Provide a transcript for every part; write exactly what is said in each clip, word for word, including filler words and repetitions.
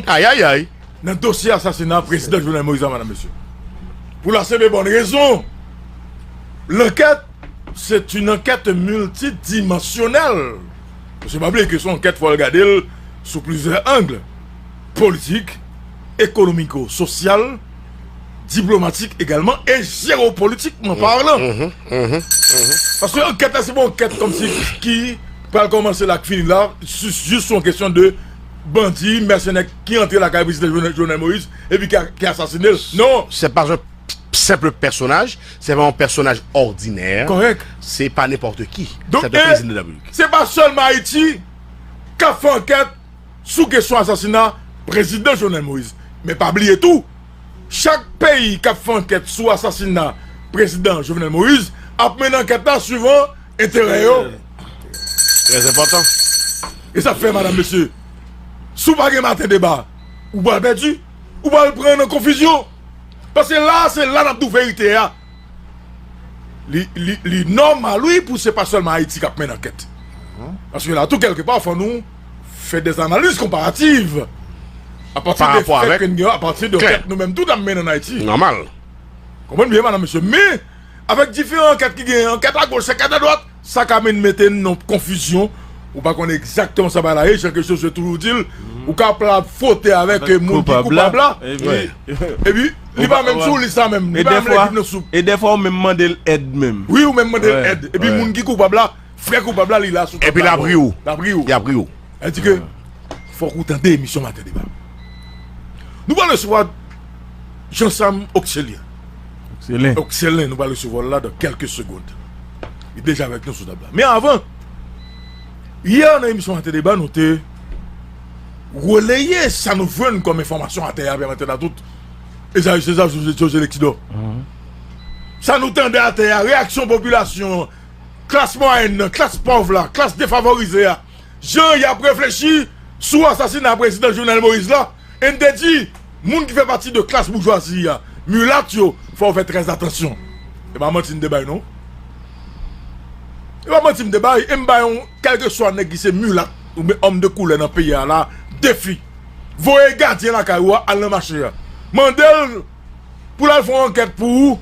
Ayayay. Nan dosye asasina prezidan Jovenel Moïse la, madam, mesye. Pour la simple et bonne raison, l'enquête, c'est une enquête multidimensionnelle. Paske pa bliye ke se yon ankèt, fò l gade l sou plizyè ang, politik, ekonomiko-sosyal, diplomatik egalman, e jewopolitikman palan. Paske ankèt la, se pa yon ankèt kòmsi ki pral kòmanse la, k fini la, jis, jis yon kesyon de bandi, mèsenè ki antre lakay prezidan Jovenel, Jovenel Moïse, epi ki, ki asasine l. Non! C'est pas un simple personnage, c'est pas un personnage ordinaire. Correct. C'est pas n'importe qui. Donk, c'est un président de la République. Se pa sèlman Ayiti k ap fè ankèt sou kesyon asasina prezidan Jovenel Moïse. Men pa bliye tou, chak peyi k ap fè ankèt sou asasina prezidan Jovenel Moïse ap mennen ankèt la suivan enterè yo. Très important. E sa fè, madam, mesye, si w pa gen maten deba, ou pral pèdi, ou pral pran nan konfizyon. Paske la, se la n ap di w verite a. Li, li, li nòmal, wi, pou se pa sèlman Ayiti k ap mennen ankèt. Paske la tou, kèlkepa, fò nou fè des analyses comparatives. Apati de fè ke n gen yo, apati de ankèt nou menm tou n ap mennen ann Ayiti. Nòmal. Konprann byen, madam, mesye. Men, avèk diferan ankèt ki genyen, ankèt agoch, ankèt adwat, sa ka menm mete n nan konfizyon. Ou pa konnen egzakteman sa bagay la ye, jan ke Josué toujou di l, ou ka pral fwote avèk, eh, moun ki koupab la. Epi, epi, li pa menm sou lis la menm. Li pa menm lekip nan soup. E dèfwa ou menm mande l èd menm. Wi, ou menm mande l èd. Epi moun ki koupab la, frè koupab la, li la sou tab la. Epi l ap ri w. L ap ri w. L ap ri w. Sa di ke fòk ou tande emisyon Maten Deba. Nou pral resevwa Jean Sam Oxelien. Oxelien. Oxelien, nou pral resevwa l la dan kèlke segonn. Li deja avèk nou sou tab la. Men avan, yè nan emisyon Maten Deba, nou te releye sa nou jwenn kòm enfòmasyon atè a, pèmèt a tout. Ezayi Seza, José, José Lexidor. Sa nou tande atè a, reyaksyon popilasyon an, klas mwayèn nan, klas pòv la, klas defavorize a, jan y ap reflechi sou asasina prezidan Jovenel Moïse la, e n te di, moun ki fè pati de klas boujwazi a, milat yo, fò yo fè trè atansyon. E pa manti n te bay, non. E pa manti m te bay, e m bay yon, kèlkeswa nèg ki se milat oubyen òm de koulè nan peyi a la, defi. Voye gadyen lakay ou a al nan mache a. Mande l pou l al fè yon ankèt pou ou,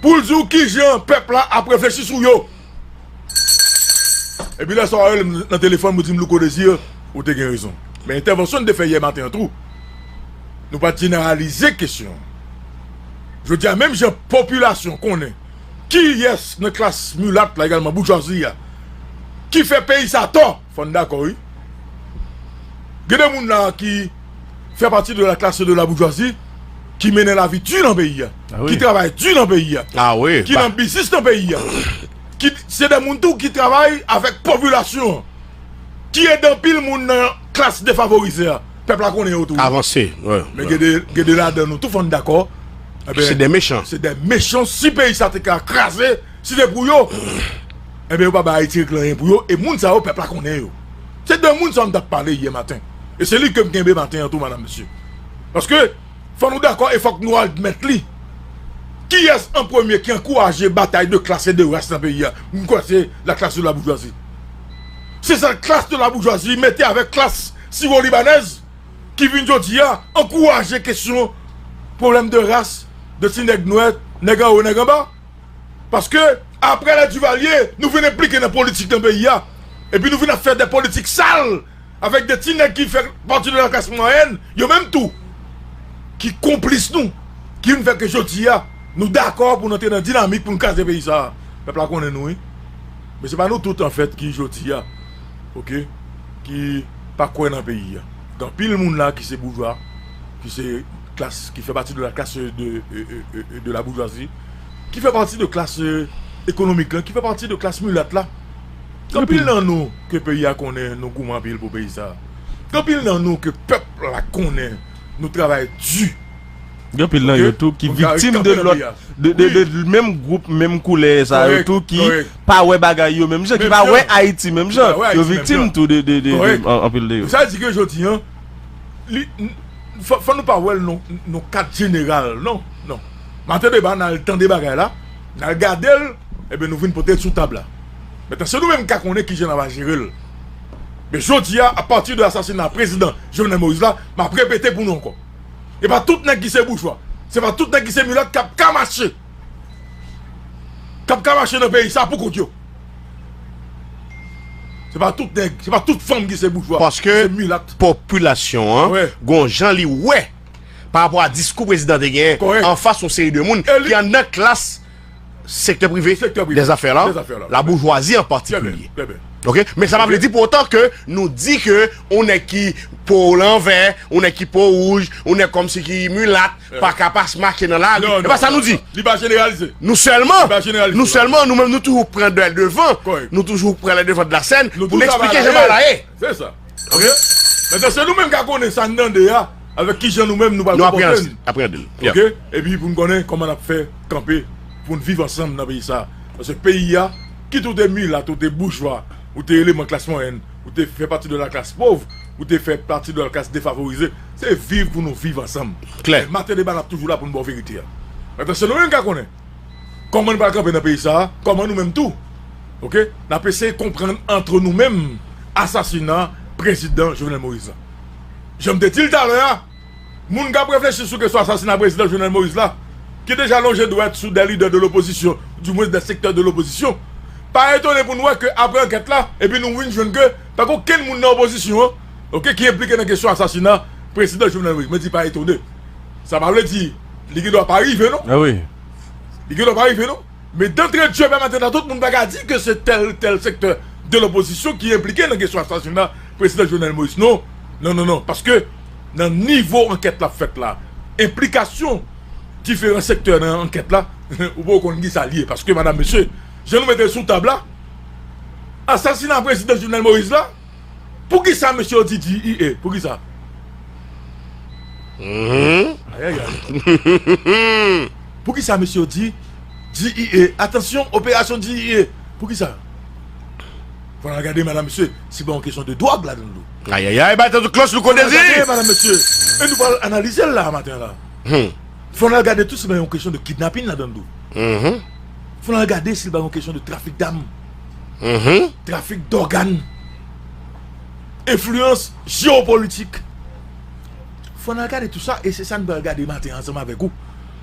pou l di w kijan pèp la ap reflechi sou yo. Epi lè sa w rele m nan telefòn, ou di m Louko Désir, ou te gen rezon. Men entèvansyon n te fè yè maten an tou, nou pa t jeneralize kesyon an. Jodi a, menm jan popilasyon konnen kiyès nan klas milat la, egalman boujwazi a, ki fè peyi sa tò, fò n dakò, wi. Gen de moun la ki fè pati de la classe de la bourgeoisie, ki mennen lavi di nan peyi a, ki travay di nan peyi a, ki nan biznis nan peyi a, ki se de moun tou ki travay avèk popilasyon an, ki ede anpil moun nan klas defavorize a. Pèp la konnen yo tou. Avanse, wi. Men gen de, gen de ladan nou tou, fò n dakò. Enben, se de mechan. Se de mechan. Si peyi sa te ka kraze, si te pou yo, enben, yo pa bay Ayiti règle anyen pou yo. E moun sa yo, pèp la konnen yo. Se de moun sa yo m t ap pale yè maten. E se li ke m kenbe maten an tou, madam, mesye. Paske, fò nou dakò e fòk nou admèt li. Kiyès an premye ki ankouraje batay de klas e de ras nan peyi a? M kwè se la classe de la bourgeoisie. Se sa classe de la bourgeoisie mete avèk klas siwo libanèz ki vin jodi a ankouraje kesyon pwoblèm de ras, de ti nèg nwè, nèg anwo, nèg anba. Paske, apre lè Duvalier, nou vin enplike nan politik nan peyi a. Epi nou vin ap fè de politik sal avèk de ti nèg ki fè pati de la classe moyenne, yo menm tou, ki konplis nou, ki vin fè ke jodi a, nou dakò pou n antre nan dinamik pou n kraze peyi sa a. Pèp la konnen nou, wi. Men se pa nou tout, anfèt, ki jodi a, oke, ki pa kwè nan peyi a. Gen anpil moun la ki se boujwa, ki se klas, ki fè pati de la classe de, e, e, e, e, de la bourgeoisie, ki fè pati de klas, e, ekonomik lan, ki fè pati de klas milat la. Gen anpil nan nou ke peyi a konnen nou goumen anpil pou peyi sa a. Gen anpil nan nou ke pèp la konnen nou travay di. Gen anpil nan yo tou ki viktim de lòt, de, de, de menm gwoup, menm koulè sa yo tou ki pa wè bagay yo menm jan, ki pa wè Ayiti menm jan. Yo viktim tou de, de, de, de an-, anpil de yo. Sa di ke jodi a, li, n-, fò, fò nou pa wè l non, non kad jeneral, non, non. Maten deba, n al tande bagay la, n al gade l, ebyen nou vin pote l sou tab la. Mentnan, se nou menm ki ka konnen kijan n ava jere l. Men jodi a, apati de asasina prezidan Jovenel Moïse la, m ap repete pou nou ankò. E pa tout nèg ki se boujwa. Se pa tout nèg ki se milat k ap ka mache. K ap ka mache nan peyi sa pou kont yo. Se pa tout nèg, se pa tout fanm ki se boujwa, ki se milat. Paske popilasyon an, wi, gon jan li wè pa rapò a diskou prezidan te genyen, kòrèk, anfas yon seri de moun ki anndan klas sektè prive, sektè prive, dèzafè la, dèzafè la, la boujwazi an patikilye. Trè byen, trè byen. Oke? Men sa pa vle di pou otan ke nou di ke yon nèg ki po lanvè, yon nèg ki po wouj, yon nèg kòmsi ki milat, pa ka pas mache nan lari. Non, non, non, non. E pa sa nou di. Li pa jeneralize. Nou sèlman, li pa jeneralize, nou sèlman, nou menm, nou toujou pran lè devan. Kòrèk. Nou toujou pran lè devan de la sèn pou n eksplike jan bagay la ye. Se sa. Oke? Mentnan, se nou menm k a konnen sa n tande a, avèk kijan nou menm nou pral konprann. Nou apreyanse, apreyanse l. Yeah. Oke? Epi pou n konnen kòman n ap fè kanpe, pou n viv ansanm nan peyi sa. Paske peyi a, kit ou te milat, ou te boujwa, ou te eleman klas mwayèn, ou te fè pati de la klas pòv, ou te fè pati de la klas defavorize, se viv pou nou viv ansanm. Klè. Maten deba n ap toujou la pou n ba w verite a. Mentnan, se nou menm k a konnen kòman n pral kanpe nan peyi sa a, kòman nou menm tou, oke, n ap eseye konprann antre nou menm asasina prezidan Jovenel Moïse la. Jan m te di l talè a, moun k ap reflechi sou kesyon asasina prezidan Jovenel Moïse la, ki deja lonje dwèt sou de lidè de lopozisyon, dimwens de sektè de lopozisyon, pa etone pou n wè ke apre ankèt la, epi nou vin jwenn ke pa gen okenn moun nan opozisyon an, oke, ki enplike nan kesyon asasina prezidan Jovenel Moïse. Mwen di pa etone. Sa pa vle di li gendwa pa rive, non. Ah wi. Li gendwa pa rive, non. Men d'antre de jè, pèmèt a tout moun pa ka di ke se tèl, tèl sektè de lopozisyon ki enplike nan kesyon asasina prezidan Jovenel Moïse. Non, non, non, non. Paske nan nivo ankèt la fèt la, enplikasyon diferan sektè nan ankèt la, ou poko konn kisa l ye. Paske, madam, mesye, jan nou mete l sou tab la, asasina prezidan Jovenel Moïse la, poukisa mesye yo di D E A? Poukisa? Mhm. Ayayay. Poukisa mesye yo di D E A? Atansyon, operasyon D E A. Poukisa? Fò n al gade, madam, mesye, si pa yon kesyon de dwòg ladan l tou. Ayayay, bay tèt ou klòch, Louko Dezi. Fò n al gade, madam, mesye. E nou pral analize l la, maten an la. Hmm. Fò n al gade tou si pa yon kesyon de kidnapin ladan l tou. Mhm. Fò n al gade si l pa yon kesyon de trafik dam. Mhm. Trafik dògàn. Enfliyans jewopolitik. Fò n al gade tou sa, e se sa n pral gade maten an ansanm avèk ou.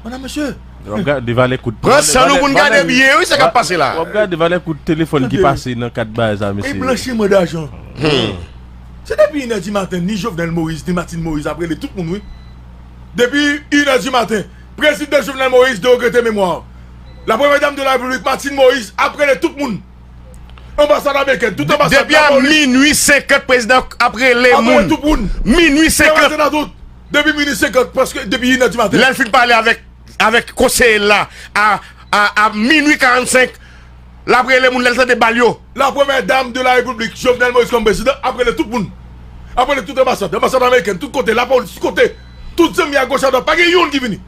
Madam, mesye. W ap gade valè kout. Pran san nou pou n gade byen, wi, sa k ap pase la. W ap gade valè kout telefòn ki pase nan kat bagay sa, mesye. E blanchiman dajan. Hmm. Se depi inè di maten, ni Jovenel Moïse, ni Martine Moïse ap rele tout moun, wi. Depi inè di maten, prezidan Jovenel Moïse, de regrete memwa. La premyè dam de la Repiblik, Martine Moïse, ap rele tout moun. Anbasad amerikèn, tout anbasad, lapolis. Depi a minui senkant, prezidan ap rele moun. Ap rele tout moun. Minui senkant. Depi minui senkant, prèske depi inè di maten. Lè l fin pale avèk, avèk konseye l la, a, a, a minui karannsenk, l ap rele moun lè l tande bal yo. La premyè dam de la Repiblik, Jovenel Moïse kòm prezidan, ap rele tout moun. Ap rele tout anbasad, anbasad amerikèn, tout kote, lapolis, tout kote. Tout zanmi a goch a dwat, pa gen youn ki vini.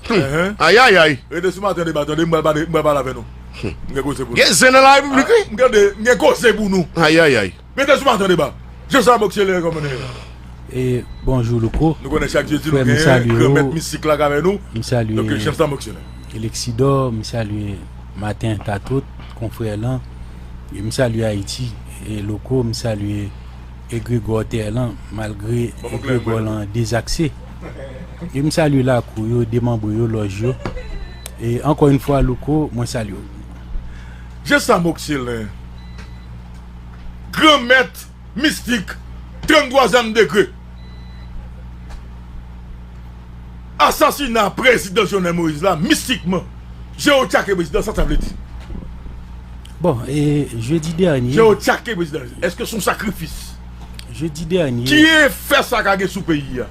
Hmm. Enhen. Ayayay. Rete sou maten deba, tande, m pral pale, m pral pale avè nou. Hmm. M gen koze pou nou. Gen zen nan la Repiblik, wi. Ah, m gen de, m gen koze pou nou. Ayayay. Rete sou maten deba. Jean Samoxele, kòman nou ye? E, bonjou, Louko. Nou konnen chak jedi nou gen granmèt mistik la k avè nou. M salye Jean Samoxele. Elexidor, m salye Maten Tatout, konfrè lan. E m salye Ayiti. E Louko, m salye egregò tè lan, malgre egregò lan dezakse. E m salye lakou yo, demanbre yo, lòj yo. E ankò yon fwa, Louko, mwen salye w. Jean Samoxele, granmèt mistik, tranntwazyèm degre. Asasina prezidan Jovenel Moïse la, mistikman, Jeo tchake prezidan, sa sa vle di? Bon, e jedi dènye. Jeo tchake prezidan, èske se yon sakrifis? Jedi dènye. Ki efè sa ka gen sou peyi a?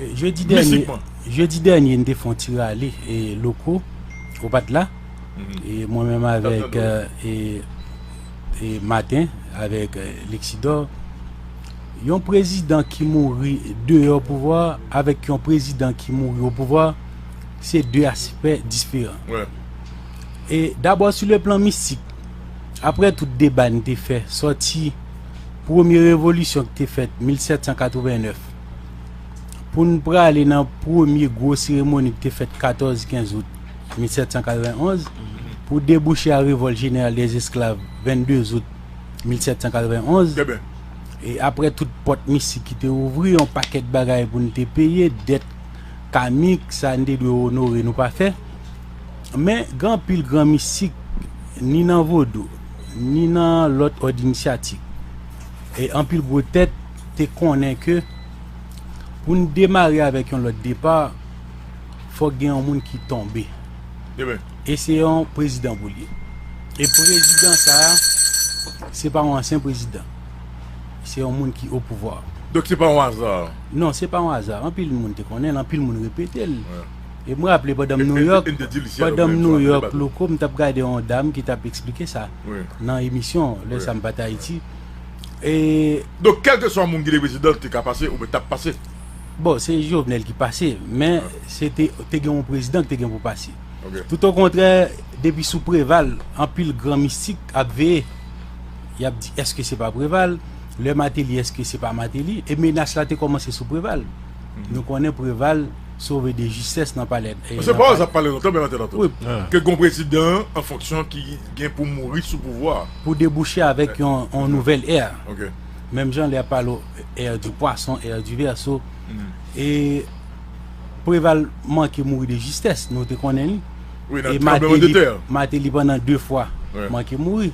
E jedi dènye, mistikman. Jedi dènye, n te fè yon ti rale, e Louko, ou pa t la. Mhm. E mwen menm avèk, e, e Maten, avèk, e, Lexidor, yon prezidan ki mouri deyò pouvwa avèk yon prezidan ki mouri o pouvwa, se de aspè diferan. Wi. E dabò, sou le plan mistik, aprè tout deba n te fè, sòti premye revolisyon ki te fèt mil sèt san katrevennnèf, pou n prale nan premye gwo seremoni ki te fèt katòz, kenz out mil sèt san katrevenn onz, pou debouche a revòlt jeneral dèzesklav vennde zout mil sèt san katrevenn onz. E apre tout pòt mistik ki te ouvri, yon pakèt bagay pou n te peye, dèt kamik, sa n te dwe onore, nou pa fè. Men, gen anpil gran mistik, ni nan vodou, ni nan lòt òd inisyatik. E anpil gwo tèt te konnen ke pou n demare avèk yon lòt depa, fòk gen yon moun ki tonbe. E se yon prezidan pou l ye. E prezidan sa a, se pa yon ansyen prezidan. Se yon moun ki o pouvwa. Donk se pa yon aza. Non, se pa yon aza. Anpil moun te konnen l, anpil moun repete l. E m raple pandan m Nouyòk, pandan m Nouyòk, Louko, m t ap gade yon dam ki t ap eksplike sa nan emisyon, lè sa m pa t Ayiti. E Donk, kèlkeswa moun ki te prezidan, te ka pase oubyen t ap pase. Bon, se Jovenel ki pase, men se te, te gen yon prezidan ki te gen pou pase. Toutokontrè, depi sou Preval, anpil gran mistik ap veye. Y ap di, èske se pa Preval? Lè Martelly, èske se pa Martelly? E menas la te kòmanse sou Preval. Nou konnen Preval sove de jistès nan palè. Paske pawòl sa ap pale lontan, men nan tèt an tou. Ke gon prezidan an fonksyon ki gen pou mouri sou pouvwa. Pou debouche avèk yon, yon nouvèl è. Menm jan lè y ap pale ère du poisson, ère du verseau. E Preval manke mouri de jistès, nou te konnen li. E Martelly, Martelly pandan de fwa manke mouri.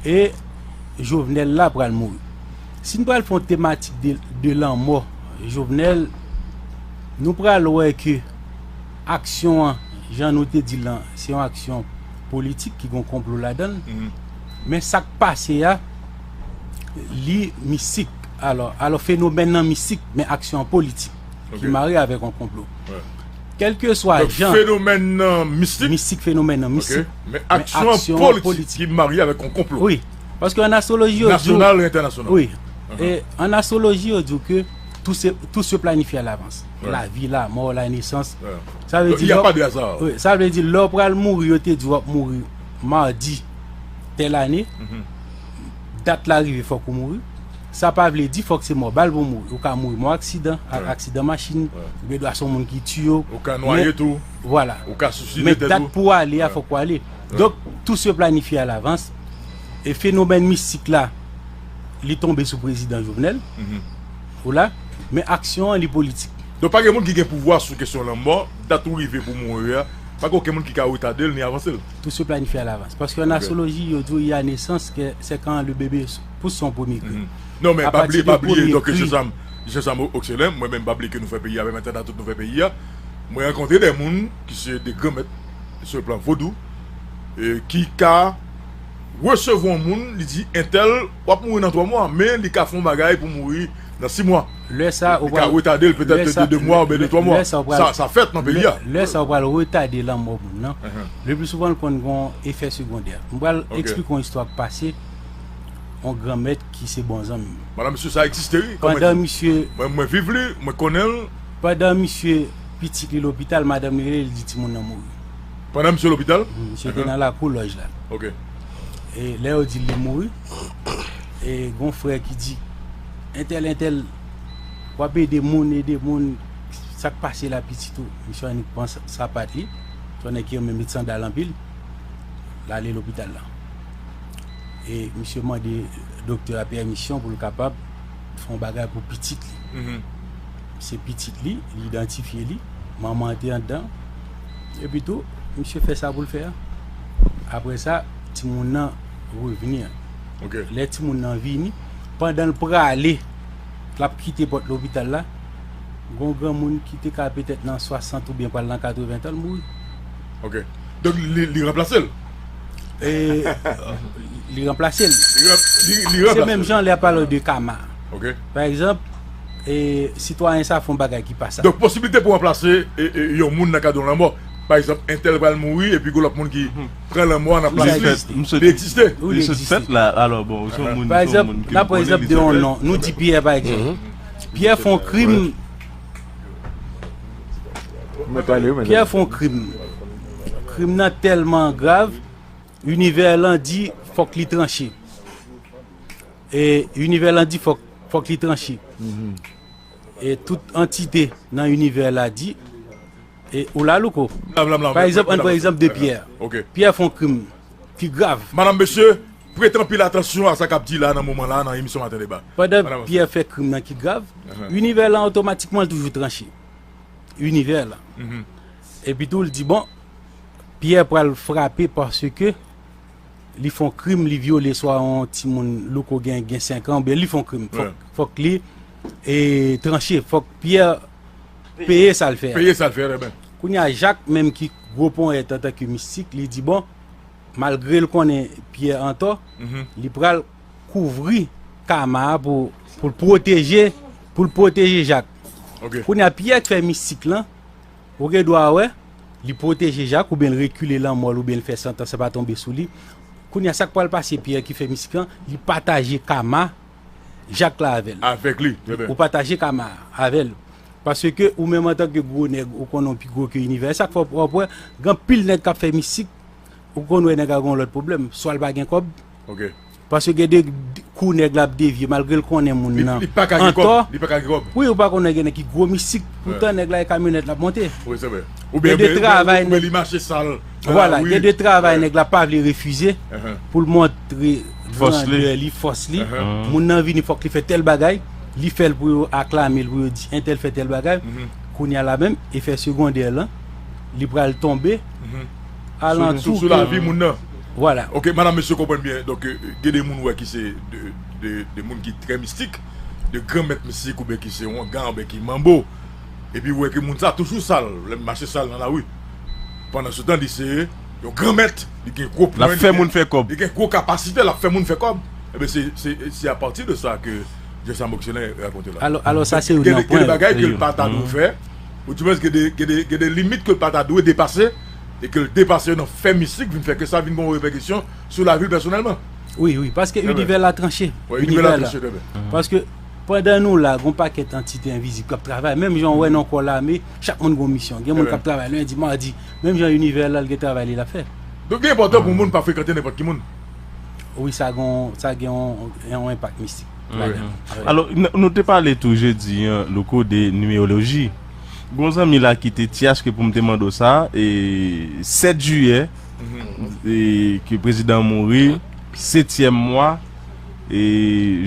E Jovenel la pral mouri. Si n pral fè yon tematik de, de lanmò Jovenel, nou pral wè ke aksyon an, jan nou te di l lan, se yon aksyon politik ki gon konplo ladan l. Men sa k pase a, li mistik. Alò, alò fenomèn nan mistik, men aksyon an politik, ki mare avèk yon konplo. Kèlkeswa jan. Fenomèn nan mistik. Mistik, fenomèn nan mistik. Men aksyon an politik ki mare avèk yon konplo. Wi. Paske an astwoloji, yo di w. Nasyonal e entènasyonal. Wi. E an astwoloji, yo di w ke tout se, tout se planifye à l'avance. Lavi, lamò, lanesans. Sa vle di, lè, wi, sa vle di, lè w pral mouri, yo te di w ap mouri madi tèl ane. Dat la rive, fòk ou mouri. Sa pa vle di fòk se mò bal pou w mouri. Ou ka mouri mò aksidan, a-, aksidan machin, oubyen dwa se yon moun ki tiye w. Ou ka nwaye tou. Vwala. Ou ka siside tèt ou. Men dat pou w ale a, fòk ou ale. Donk, tout se planifye à l'avance. E fenomèn mistik la, li tonbe sou prezidan Jovenel. Ou la, men aksyon an, li politik. Donk, pa gen moun ki gen pouvwa sou kesyon lanmò, dat ou rive pou mouri a, pa gen okenn moun ki ka retade l ni avanse l. Tout se planifye à l'avance. Paske an astwoloji, yo di w, il y a naissance, que c'est quand le bébé pousse son premier cri. Non, men pa bliye, pa bliye, donk, jan sa m, jan sa m okselen, mwen menm, pa bliye ke nou fè peyi a, menm entènasyonal tout nou fè peyi a. Mwen rankontre de moun ki se de granmèt, sou le plan vodou, e ki ka resevwa yon moun, li di, entèl, w ap mouri nan twa mwa, men li ka fè yon bagay pou mouri nan sis mwa. Lè sa, ou pral, li ka retade l petèt de de mwa oubyen de twa mwa. Sa, sa fèt nan peyi a. Lè sa, ou pral retade lanmò moun nan. Le pli souvan, l konn gen yon efè segondè. M pral eksplike yon istwa k pase, yon granmèt ki se bon zanmi m. Madanm, mesye, sa egziste, wi. Pandan misye, mwen, mwen viv li, mwen konnen l. Pandan misye pitit li lopital, madanm li rele, li di timoun nan mouri. Pandan misye lopital? Wi, misye te nan lakou lòj la. E lè yo di l li mouri, e gon frè ki di, entèl, entèl, w ap ede moun, ede moun, sa k pase la pitit ou? Misye annik pran sa-, sapat li, se yon nèg ki renmen met sandal anpil, l ale lopital la. E misye mande doktè a pèmisyon pou l kapab fè yon bagay pou pitit li. Se pitit li, li idantifye li, manman an te anndan. Epi tou, misye fè sa pou l fè a. Apre sa, timoun nan revini. Lè timoun nan vini, pandan l prale, l ap kite pòt lopital la, gon granmoun ki te ka petèt nan swasant oubyen pral nan katreven tan, l mouri. Donk, li, li ranplase l. E, li ranplase l. Li ran-, li, li ranplase l. Se menm jan lè y ap pale de kama. Pa egzanp, e, sitwayen sa fè yon bagay ki pa sa. Donk, posiblite pou ranplase, e, e, yon moun nan kad yon lanmò. Pa egzanp, entèl pral mouri, epi gon lòt moun ki pran lanmò a nan plas li. Li egziste. Wi, li egziste. Fèt la, alò, bon, ou se yon moun, ou se yon moun ki konnen li se fèt. Pa egzanp, n ap pran egzanp de yon non. Nou di Pyè, pa egzanp. Pyè fè yon krim. Pyè fè yon krim. Krim nan tèlman grav, inivè lan di fòk li tranche. E inivè lan di fòk, fòk li tranche. E tout antite nan inivè la di, e ou la, Louko? Pa egzanp, ann pran egzanp de Pyè. Pyè fè yon krim ki grav. Madanm, mesye, Prete anpil atansyon a sa k ap di la nan moman la nan emisyon Maten Deba. Pandan Pyè fè krim nan ki grav, Univè lan otomatikman l toujou tranche. Univè lan. Epi tou, l di, bon, Pyè pral frape paske li fè yon krim, li vyole swa yon timoun louko gen, gen senk an, oubyen li fè yon krim. Fòk, fòk li e, tranche, fòk Pyè peye sa l fè a. Peye sa l fè, trè byen. Kounye a, Jak menm ki gwo ponyèt antanke mistik, li di, bon, malgre l konnen Pyè antò, li pral kouvri kama a pou, pou l pwoteje, pou l pwoteje Jak. Kounye a, Pyè k fè mistik lan, ou gen dwa wè, li pwoteje Jak, oubyen l rekile lanmò l, oubyen l fè santans lan pa tonbe sou li. Kounye a, sa k pral pase Pyè ki fè mistik lan, li pataje kama Jak la avè l. Avèk li, trè byen. Ou pataje kama a avè l. Paske ou menm antanke gwo nèg, ou konnen w pi gwo ke Univè. Sa k fè w ap wè, gen anpil nèg k ap fè mistik, ou konn wè nèg la gen yon lòt pwoblèm. Swa l pa gen kòb, paske gen de kou nèg la ap devye, malgre l konnen moun nan antò. Li pa ka gen kòb. Wi, ou pa konnen gen nèg ki gwo mistik, poutan nèg la e kamyonèt l ap monte. Wi, se vre. Oubyen gen de travay nèg, li mache sal. Vwala, gen de travay nèg la pa vle refize pou l montre grandè li, fòs li. Moun nan vini, fòk li fè tèl bagay, li fè l pou yo aklame l, pou yo di entèl fè tèl bagay. Kounye a la menm, efè segondè lan, li pral tonbe alantou sou lavi moun nan. Vwala. Ok, madanm, mesye, konprann byen. Donk, gen de moun wè ki se de, de, de moun ki trè mistik, de gran mèt mistik, oubyen ki se oungan, oubyen ki manbo. Epi ou wè ke moun sa toujou sal, lè m mache sal nan lari. Pandansetan, li se yon gran mèt, li gen gwo pwen, l ap fè moun fè kòb, li gen gwo kapasite, l ap fè moun fè kòb. Ebyen, se, se, se apati de sa ke Jefferson Moxelin rakonte la. Alò, alò, sa se youn nan pwen. Gen de bagay ke l pa ta dwe fè, ou di mwen gen de, gen de, gen de limit ke l pa ta dwe depase, e ke l depase nan fè mistik, vin fè ke sa vin gen yon repèkisyon sou lavi l pèsonèlman. Wi, wi, paske univè la tranche. Univè la tranche, trè byen. Paske pandan nou la, gon pakèt antite envizib k ap travay. Menm jan w wè nan kò lame, chak moun gon misyon. Gen moun k ap travay lendi, madi. Menm jan univè la, l gen travay li l ap fè. Donk, li enpòtan pou moun pa frekante nenpòt ki moun. Wi, sa gon, sa gen yon, yon enpak mistik ladan l. Alò, n-, nou te pale tou jedi an, Louko, de nimeoloji. Gon zanmi la ki te T H ke pou m te mande w sa, e sèt jiyè, e ke prezidan an mouri, setyèm mwa, e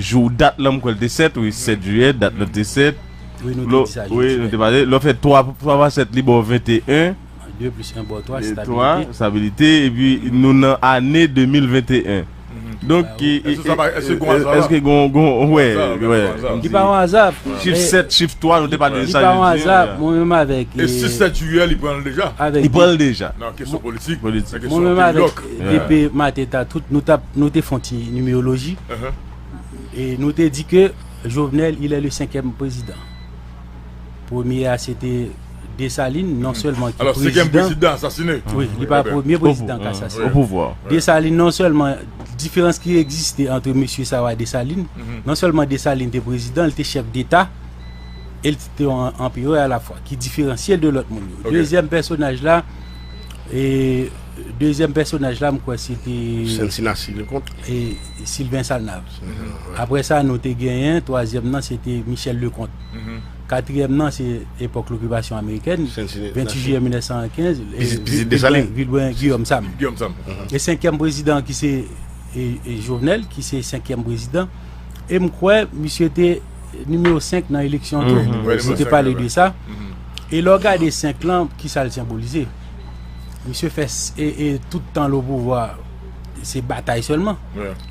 jou, dat lan, m kwè l te sèt, wi, sèt jiyè, dat lan te sèt. Wi, nou te di sa, wi, nou te pale. Lè w fè twa, twa fwa sèt, li ba w venteyen. De plis en ba w twa, stabilite. Stabilite, epi nou nan ane de mil venteyen. Donk, èske gon, gon, wè, wè. Li pa yon aza. Chif sèt, chif twa, nou te pale de sa jodi an. Li pa yon aza, mwen menm avèk, e sis sèt jiyè, li pran l deja. Li pran l deja. Nan kesyon politik, nan kesyon peyi lòk. Mwen menm avèk D P Mateta, tout, nou t ap, nou te fè yon ti nimeoloji. E nou te di ke Jovenel, il est le cinquième président. Premye a, se te Desalin, non sèlman ki prezidan. Alò, senkyèm prezidan asasine. Wi, li pa premye prezidan k asasine. Desalin, non sèlman, diferans ki egziste ant mesye sa yo a Desalin, non sèlman Desalin te prezidan, li te chèf deta, e li te yon anperè alafwa, ki diferansye l de lòt moun yo. Dezyèm pèsonaj la, e dezyèm pèsonaj la, m kwè se te Saint-Sinassi Leconte. E Sylvain Salnave. Apre sa, nou te genyen, twazyèm nan, se te Michel Leconte. Katriyèm nan, se epòk lokipasyon amerikèn, ventuit jiyè mil nèf san kenz, e Vilbrun, Vilbrun Guillaume Sam. E senkyèm prezidan ki se, e, e Jovenel, ki se senkyèm prezidan. E m kwè, misye te nimewo senk nan eleksyon an tou. Nou te pale de sa. E lè w gade senk lan, ki sa l senbolize? Misye fè, e, e tout tan l o pouvwa, se batay sèlman.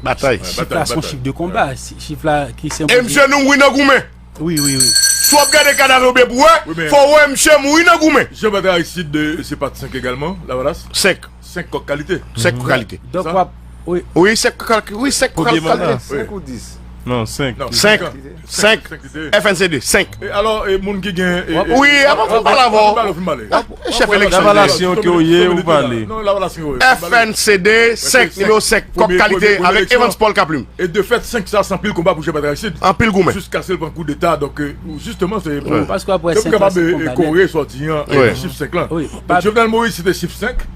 Batay. Chif la se yon chif de konba. Chif la ki senbolize. E misye nou mouri nan goumen. Wi, wi, wi. Si w ap gade kadav yo byen pou wè, fò w wè misye mouri nan goumen. Jean Bertrand Aristide, se pa t senk egalman, Lavalas? Senk. Senk kòk kalite. Senk kòk kalite. Donk, w ap, wi. Wi, senk kòk kalite. Wi, senk kòk kalite. Senk ou dis? Non, senk. Senk. Senk. Senk F N C D, senk. E alò, e moun ki gen, e, wi, avan pou m pale avè w. Chèf eleksyon. Lavalasyen ke w ye, ou pale. Non, Lavalasyen, wi. F N C D, senk, nimewo senk, kòk kalite, avèk Evans Paul Kaplim. E de fèt, senk sa, se anpil konba pou Jean Bertrand Aristide. Anpil goumen. Jiskaske l pran koudeta, donk, e, jisteman, se pou, paske apre senk lan, se konba nèt. Kore sòti an, e, chif senk lan. Wi. Donk, Jovenel Moïse, se te chif senk.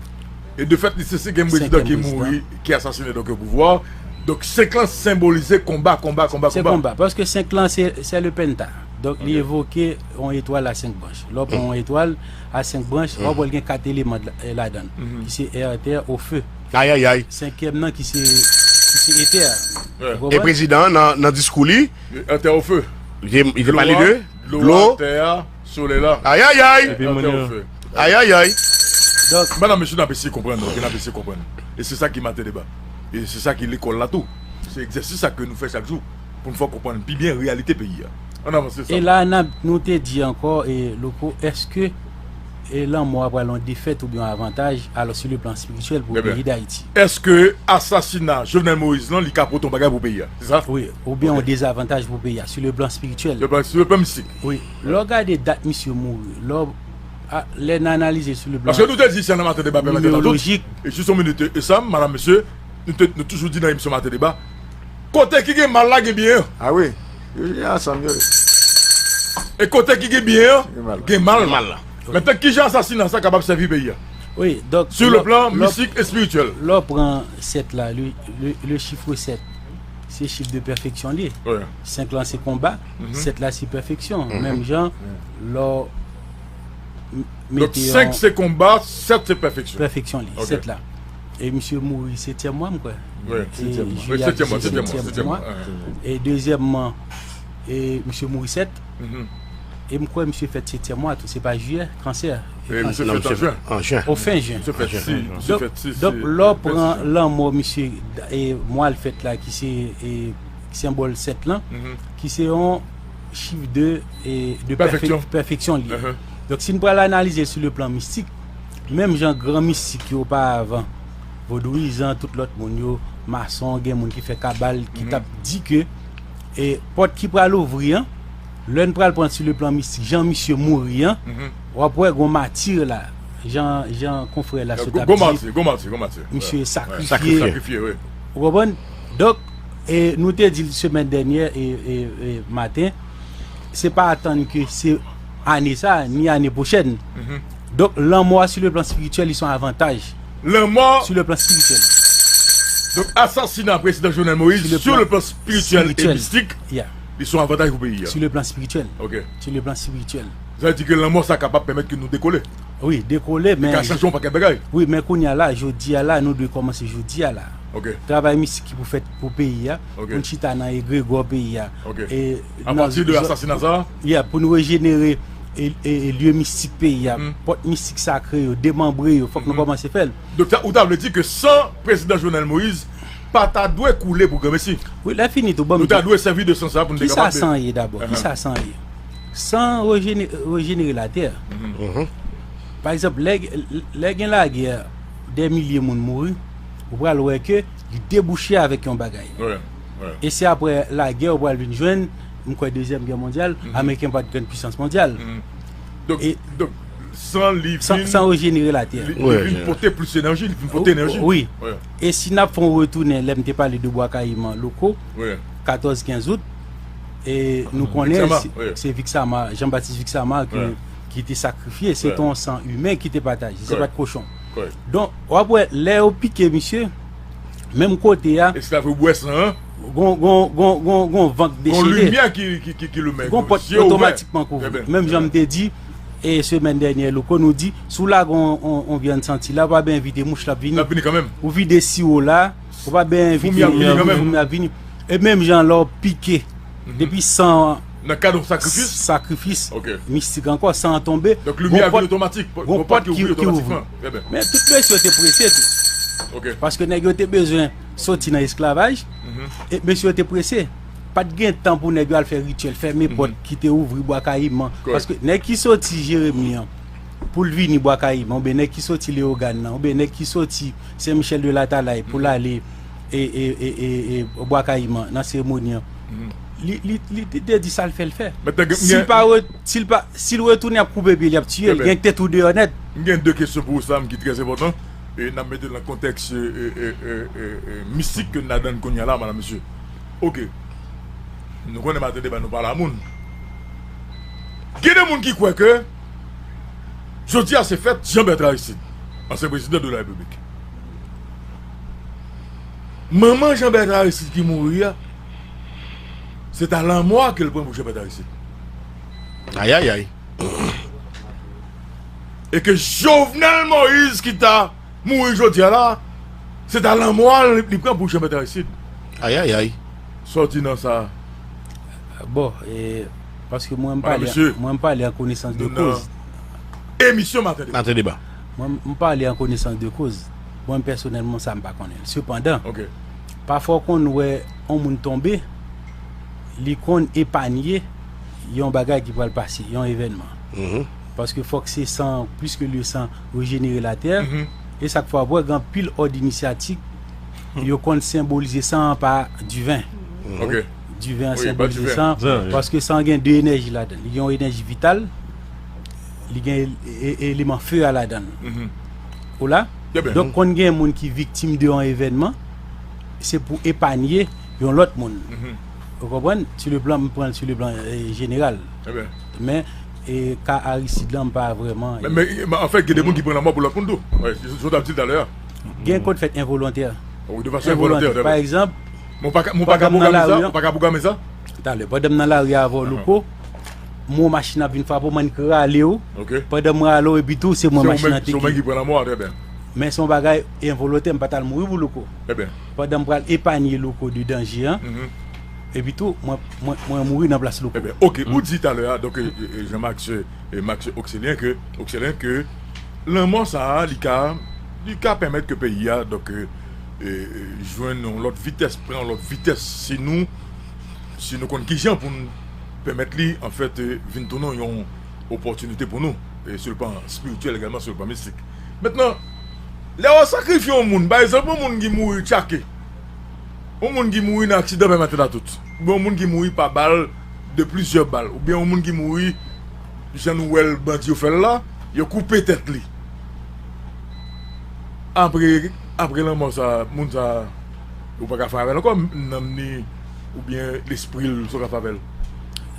E de fèt, li se senkyèm prezidan ki mouri, ki asasine, donk, o pouvwa. Donk, senk lan senbolize konba, konba, konba, konba. Se konba, paske senk lan, se, se le penta. Donk, li evoke yon etwal a senk branch. Lè w pran yon etwal a senk branch, w ap wè l gen kat eleman la-, ladan l, ki se air, terre, eau, feu. Ayayay. Senkyèm nan ki se, ki se etè. Ou konprann? E prezidan an nan, nan diskou li, li te pale de dlo, tè a, solèy la. Ayayay! Epi moun yo. Ayayay! Donk, madanm, mesye, n ap eseye konprann, ok, n ap eseye konprann. E se sa ki Maten Deba. E se sa ki lekòl la tou. Se egzèsis sa ke nou fè chak jou pou n fè w konprann pi byen reyalite peyi a. Ann avanse, e la, n ap, nou te di ankò, e, Louko, èske e lanmò a pral yon defèt oubyen yon avantaj, alò, sou le plan espirityèl pou peyi Dayiti? Èske asasina Jovenel Moïse lan, li ka pote yon bagay pou peyi a? Se sa? Wi, oubyen yon dezavantaj pou peyi a, sou le plan espirityèl. Le plan, sou le plan mistik. Wi. Lè w gade dat misye mouri, lè w, a, lè n analize sou le plan, paske nou te di sa nan Maten Deba, pèmèt nou tout. E jis yon minit, e sa, madanm, mesye, nou te, nou toujou di nan emisyon Maten Deba, kote ki gen mal la, gen byen an. A wi. Yo jwe ansanm, yo. E kote ki gen byen an, gen mal. Gen mal. Gen mal la. Mentnan, kijan asasina sa kapab sèvi peyi a? Wi, donk, sur le plan mistik, espirityèl. Lè w pran sèt la, le, le, le chiffre sept, se chif de pèfeksyon li ye. Wi. Senk lan se konba, sèt la se pèfeksyon. Menm jan, lè w m-, mete yon... Donk, senk se konba, sèt se pèfeksyon. Pèfeksyon li, sèt la. E misye mouri setyèm mwa, m kwè. Wi, setyèm mwa. Wi, setyèm mwa, setyèm mwa, setyèm mwa. E dezyèmman, e misye mouri sèt. E m kwè misye fèt setyèm mwa tou, se pa jiyè, kansè. E misye fèt an jen. An jen. O fen jen. Misye fèt sis, misye fèt sis. Donk, lè w pran lanmò misye, e mwa l fèt la, ki se, e, senbòl sèt lan, ki se yon chif de, e, de pèfeksyon, pèfeksyon li ye. Donk, si n pral analize l sou le plan mistik, menm jan gran mistik yo oparavan, vodouyizan, tout lòt moun yo, mason, gen moun ki fè kabal, ki t ap di ke, e, pòt ki pral ouvri an, lè n pral pran sou le plan mistik, jan misye mouri an, w ap wè gon mati la, jan, jan konfrè la sot ap di, misye sakrifye. Sakrifye, wi. Ou konprann? Donk, e nou te di l semèn dènyè, e, e, e maten, se pa atann ke se ane sa, ni ane pwochèn. Donk, lanmò a sou le plan espirityèl, li se yon avantaj. Lanmò. Sou le plan espirityèl. Donk, asasina prezidan Jovenel Moïse, sou le plan espirityèl e mistik, li se yon avantaj pou peyi a. Sou le plan espirityèl. Ok. Sou le plan espirityèl. Sa vle di ke lanmò sa kapab pèmèt ke nou dekole. Wi, dekole, men... Li ka chanje yon pakèt bagay. Wi, men kounye a la, jodi a la, nou dwe kòmanse jodi a la. Ok. Travay mistik ki pou fèt pou peyi a, pou n chita nan egregò peyi a. Ok. E apati de asasina sa? Yeah, pou n rejenere e, e, e lye mistik peyi a, pòt mistik sakre yo, demanbre yo, fòk nou kòmanse fè l. Donk, sa, ou ta vle di ke san prezidan Jovenel Moïse pa ta dwe koule pou granmesi? Wi, lè fini tou, ban m di. Nou ta dwe sèvi de san sa pou n te kapab... Kisa san ye dabò? Kisa san ye? San rejene-, rejenere latè. Pa egzanp, lè, lè gen lagè, dè milye moun mouri, ou pral wè ke li debouche avèk yon bagay. Wi, wi. E se apre lagè ou pral vin jwenn, m kwè, Dezyèm Gè Mondyal, Ameriken pa t grann pisans mondyal. Donk, e donk, san li vin, san, san rejenere latè. Li, li vin pote plis enèji, li vin pote enèji. Wi. Wi. E si n ap fè yon retounen, lè m te pale de Bwa Kayiman, Louko, katòz kenz out, e nou konnen se, se Vixama, Jean-Baptiste Vixama ki, ki te sakrifye, se te yon san imen ki te pataje, se pa t kochon. Donk, w ap wè, lè yo pike misye, menm kote a, esklav yo bwè san an. Gon, gon, gon, gon, gon van k deside. Gon limyè ki, ki, ki, ki limen. Gon pòt otomatikman k ouvri. Menm jan m te di, e semèn dènyè, Louko, nou di, si w lage yon, yon, yon vyann santi la, ou pa byen envite mouch, l ap vini. L ap vini kanmenm. Ou vide siwo la, ou pa byen envite foumi ap vini kanmenm. Foumi ap vini. E menm jan lè w pike, depi san, nan kad yon sakrifis, sakrifis mistik ankò, san an tonbe, donk, limyè a vin otomatik. Gon pòt ki, ki ouvri. Men tout mesye yo te prese tou. Paske nèg yo te bezwen soti nan esklavaj, e mesye yo te prese. Pa t gen tan pou nèg yo al fè rityèl, fèmen pòt ki te ouvri Bwa Kayiman. Paske nèg ki soti Jeremi an pou l vini Bwa Kayiman, oubyen nèg ki soti Leyogàn nan, oubyen nèg ki soti Sen Michèl de Latalay pou l ale e, e, e, e, e Bwa Kayiman nan seremoni an. Li, li, li, li te di sa l fè l fè. Si l pa re-, si l pa, si l retounen, y ap koupe pye l, y ap tiye l. Gen k te tou deyò nèt. M gen de kesyon pou ou, Sam, ki trè enpòtan. E n ap mete l nan kontèks, e, e, mistik ke n ladann kounye a la, madanm, mesye. Ok. Nou konnen Maten Deba, nou pale a moun. Gen de moun ki kwè ke jodi a se fèt Jean Bertrand Aristide, ansyen prezidan de la Repiblik. Manman Jean Bertrand Aristide ki mouri a, se ta lanmò a ke l pran pou Jean Bertrand Aristide. Ayayay. E ke Jovenel Moïse ki ta mouri jodi a la, se ta lanmò a li, li pran pou Jean Bertrand Aristide. Ayayay. Sa w di nan sa? Bon, e, paske mwen m Madam, pale, mesye, mwen m pale an konesans de Nou nan koz. Emisyon Maten Deba. Maten deba. Mwen m pale an konesans de koz. Mwen pèsonèlman sa m pa konnen. Sepandan, Ok. pafwa w konn wè yon moun tonbe, li konn epanye yon bagay ki pral pase, yon evènman. Paske fòk se san, plis ke le san rejenere latè. E sa k fè w ap wè gen anpil òd inisyatik, yo konn senbolize san an pa diven. Ok. Diven an Wi, pa senbolize diven. san an, San, wi. Paske san an gen de enèji ladan l. Li gen yon enèji vital, li gen e- e- eleman fe a ladan l. Ou la? Ebyen. Donk, konn gen moun ki viktim de yon evènman, se pou epanye yon lòt moun. Ou konprann? Sou le plan, m pran l sou le plan e, jeneral. Ebyen. Men, e, ka Aristide lan, m pa vrèman. Men, men, men, an fèt, gen de moun ki pran lanmò pou lòt moun tou. Wi, se sa w t ap di talè a. Gen kote fèt envolontè. Wi, de fason envolontè. Pa egzanp, Mwen pa ka, mwen pa ka pandan m nan pwograme lari sa, an, mwen pa ka pwograme sa. Talè, pandan m nan lari avè w, Louko, mwen yon machin ap vin frape w, mwen k rale w. Ok. Pandan m rale w, epi tou, se mwen Se ou machin menm, nan te se ou menm ki. Ki pran lanmò a, trè byen. Men se yon bagay envolontè, m pa t al mouri pou Louko. Ebyen. Pandan m pral epanye Louko de danje an, epi tou, mwen, mwen, mwen mouri nan plas Louko. Ebyen, ok, ou di talè a, donk, e, e, Jean Max, e, Max Oxelien, ke, Oxelien, ke lanmò sa a, li ka, li ka pèmèt ke peyi a, donk, e, e, e, jwenn yon lòt vitès, pran yon lòt vitès, si nou, si nou konn kijan pou n pèmèt li, anfèt, e, vin tounen yon opòtinite pou nou, e, sou le plan espirityèl egalman, sou le plan mistik. Mentnan, lè w sakrifye yon moun, pa egzanp, yon moun ki mouri tchake, yon moun ki mouri nan aksidan pèmaten a tout, oubyen yon moun ki mouri pa bal de plizyè bal, oubyen yon moun ki mouri, jan nou wè l bandi yo fè l la, yo koupe tèt li. Apre, apre lanmò sa, moun sa, ou pa ka fè avè l ankò, nanm ni, oubyen lespri l, sa w ka fè avè l.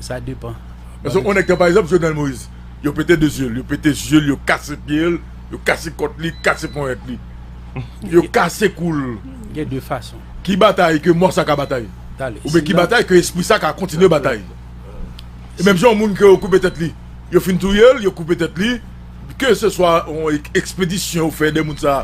Sa depan. Paske yon nèg tan, pa egzanp, Jovenel Moïse, yo pete de zye l, yo pete zye l, yo kase pye l, yo kase kòt li, kase ponyèt li. Yo kase kou l. Gen de fason. Ki batay ke mò sa ka batay? Talè. Oubyen ki Si nan- batay ke espri sa ka kontinye batay? E menm jan yon moun ke yo koupe tèt li, yo fin touye l, yo koupe tèt li, ke se swa yon ek- ekspedisyon ou fè de moun sa,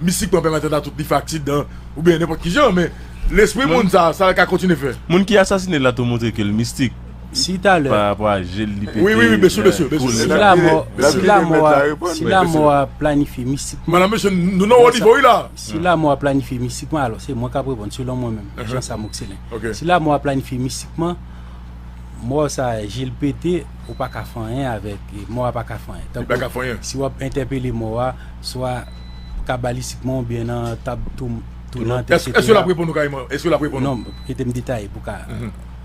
mistikman pèmaten a tout li fè aksidan, oubyen nenpòt ki jan, men lespri moun sa, sa l ka kontinye fè. Moun ki asasine la tou montre ke l mistik. Si talè. Pa rapò a je l li pete. Wi, wi, wi, byen si, byen si, byen si. Si lanmò, N ap si kite lanmò mèt la a, reponn. si lanmò a planifye mistikman. Madan mesye, nou nan wo nivo wi la. Si lanmò a planifye mistikman, alò se mwen k ap reponn selon mwen menm, Jean Sam Oxelien. Ok. Si lanmò a planifye mistikman, mò sa a, je l pete, ou pa ka fè anyen avèk, e, mò a pa ka fè anyen. Li pa ka fè anyen. Si w ap entèpele mò a, swa kabalistikman oubyen nan tab tou, tou nan Èske èske l ap reponn ou kareman? Èske l ap reponn ou? Non, kite m detaye pou ka.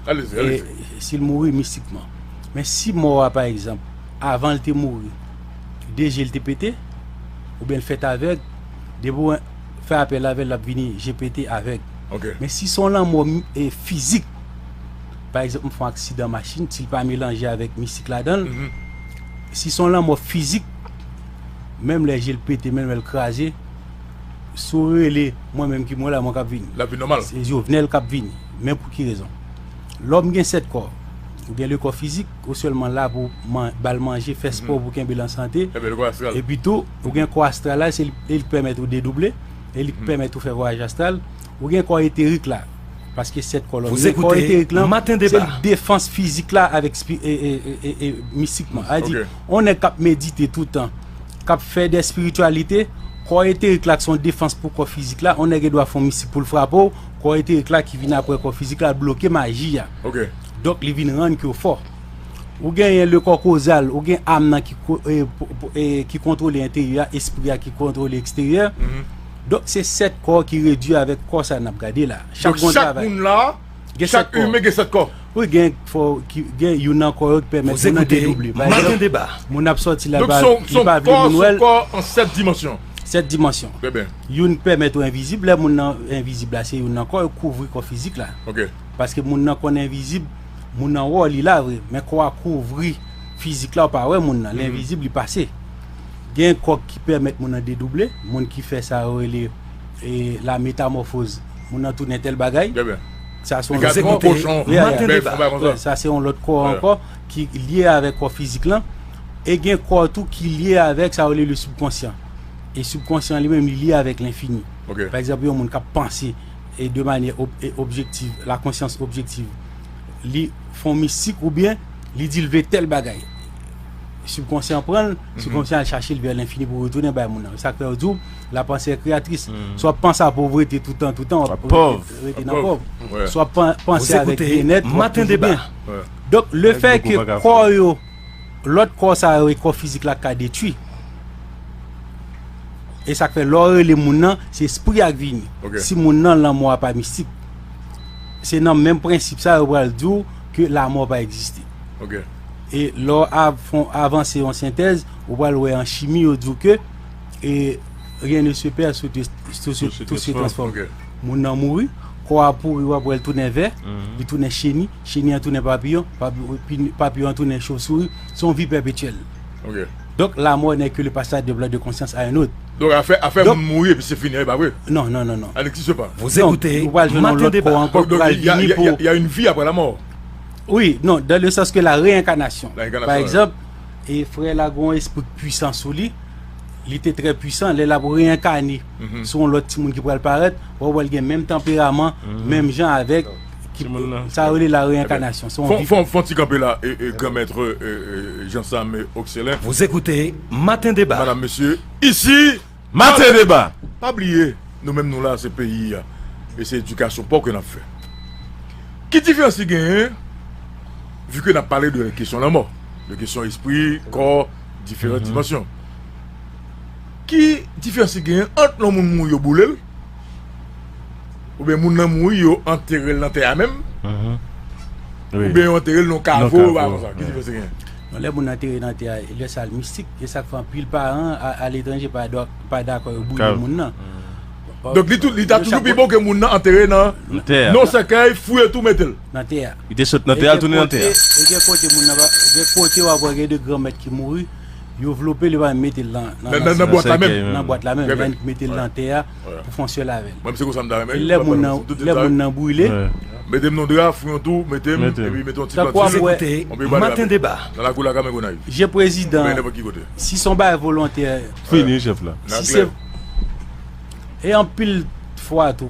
Alezi, E, alezi. Si l mouri mistikman. Men si mò a, pa egzanp, avan l te mouri, de je l te pete, oubyen l fèt avèg, depi w fè apèl avè l, l ap vini je pete avèg. Ok. Men si se yon lanmò mi- e, fizik, pa egzanp, m fè yon aksidan machin, si l pa melanje avèk mistik ladan l, si se yon lanmò fizik, menm lè je l pete, menm lè l kraze, si w rele mwen menm ki mwen la, mwen k ap vini. L ap vin nòmal. Se Jovenel k ap vini. Men pou ki rezon? Lòm gen sèt kò. Ou gen le kò fizik, ou sèlman la pou man- ba l manje, fè spò pou kenbe l an sante. Ebyen, le kò astral. Epi tou, ou gen kò astral la, se li, li k pèmèt ou dedouble, e li k pèmèt ou fè vwayaj astral. Ou gen kò eterik la, paske sèt kò lòm. Vous Men kò écoutez eterik lan, Matin se Débat. l defans fizik la avèk spi- e, e, e, e, e, mistikman. A di, Ok. on nèg k ap medite toutan, k ap fè de espirityalite, kò eterik la ki se yon defans pou kò fizik la, on nèg gen dwa fè yon mistik pou l frape w, kò eterik la ki vin apre kò fizik la, l bloke maji a. Ok. Donk, li vin rann ke w fò. Ou genyen le kò kozal, ou gen am nan ki, ko- e, po- po- e, ki kontwole enteryè a, espri a ki kontwole eksteryè. Donk, se sèt kò ki redui avèk kò sa n ap gade la. Chak Donk, gon chak travay. Moun la, Gen chak sèt kò. Imen gen sèt kò. Wi, gen fò ki gen youn nan kò yo ki pèmèt Vous moun nan écoutez dedouble. Pa Matin egzanp, Débat. Moun ap sòti la, Donk, pa- se yon- li se yon pa vle kò, moun se wè yon l. Kò an sèt dimansyon. Sèt dimansyon. Trè byen. Youn pèmèt ou envizib. Lè moun nan envizib la, se youn nan kò yo kouvri kò fizik la. Ok. Paske moun nan konn envizib, moun nan wè w li la vre, men kò a kouvri fizik la, ou pa wè moun nan. Lè envizib, li pase. Gen kò ki pèmèt moun nan dedouble, moun ki fè sa yo rele e, la metamòfoz. Moun nan tounen tèl bagay. Trè byen. Sa se yon Li ka lòt tounen kò. kochon, Yeah, yeah. bèf, yon bagay konsa. Yeah, sa se yon lòt kò Yeah. ankò ki lye avèk kò fizik lan. E gen kò tou ki lye avèk sa yo rele le subconscient. E sibkonsyan li menm, li lye avèk lenfini. Ok. Pa egzanp, yon moun k ap panse, e de manyè ob- e objektiv, la konsyans objektiv, li fè yon mistik oubyen li di l vle tèl bagay. Sibkonsyan pran l, sibkonsyan al chache l vè lenfini pou retounen bay moun nan. Sa k fè yo di w, la panse kreyatris. Si w ap panse a povrete toutan, toutan, w ap rete nan pòv. Si w ap panse avèk byennèt, w ap toujou byen. Donk, lefè ke kò yo, lòt kò sa yo e kò fizik la ka detwi. E sa k fè lè w rele moun nan, se espri a k vini. Si moun nan, lanmò a pa mistik. Se nan menm prensip sa yo pral di w ke lanmò pa egziste. E lè w av- fon- avanse yon sentèz, ou pral wè an chimi yo di w ke e, rien ne se perd, tout se, tout se, tout se transforme. Moun nan mouri, kò a pouri, w ap wè l tounen vè, li tounen cheni, cheni an tounen papiyon, papi- pi- papiyon an tounen chofsouri, se yon vi pèpetyèl. Donk, la mort n'est que le passage de blanc de conscience à un autre. Donk, afè, afè moun mouri epi se fini, e pa vre? Non, non, non, non. Alexis, se pa. Donk, ou pral jwenn yon lòt kò ankò ki pral vini pou. Il y a une vie après la mort. Wi, non, dans le sens que la réincarnation. Pa egzanp, e frè la gen yon espri pwisan sou li, li te trè pwisan, lè l ap reyenkane sou yon lòt timoun ki pral parèt, w ap wè l gen menm tanperaman, menm jan avèk ki, sa yo rele la reyenkanasyon. Se yon vi. Fon, fon ti kanpe la, e, e, Granmèt, e, e, Jean Sam, e, Oxelen. Vous écoutez Matin Débat. Madame, mesye, isi, Maten Deba. Pa bliye, nou menm nou la, se peyi a, e se edikasyon pa w ke n ap fè. Ki diferans ki genyen, vi ke n ap pale de kesyon lanmò, de kesyon espri, kò, diferan dimansyon? Ki diferans ki genyen ant yon moun mouri yo boule l, oubyen moun nan mouri yo antere l nan tè a menm, oubyen yo antere l nan kavo, bagay konsa? Ki diferans ki genyen? Non, lè moun antere nan tè a, lè sa l mistik, e sa k fè anpil paran a- aletranje pa dwa- pa dakò yo boule moun nan. Donk, li tou, li ta toujou pi bon ke moun nan antere nan yon sèkèy, fouye tou, mete l nan tè a. Li te sot nan tè a, l tounen nan tè a. E gen kote moun nan pa, gen kote w ap wè gen de granmèt ki mouri, yo vlope l, yo pa menm mete l nan, nan, nan bwat la menm. Nan bwat la menm, men mete l nan tè a pou fè yon sèl avè l. Mwen, se konsa m ta renmen. E lè moun nan, lè moun nan brile, mete m nan dra, fouye yon tou, mete m, epi mete yon ti planti. Tankou w ap wè, Maten Deba. Nan lakou la, Kame Gonayiv. Je prezidan, si se yon bagay volontè, fini, chèf la. E anpil fwa tou,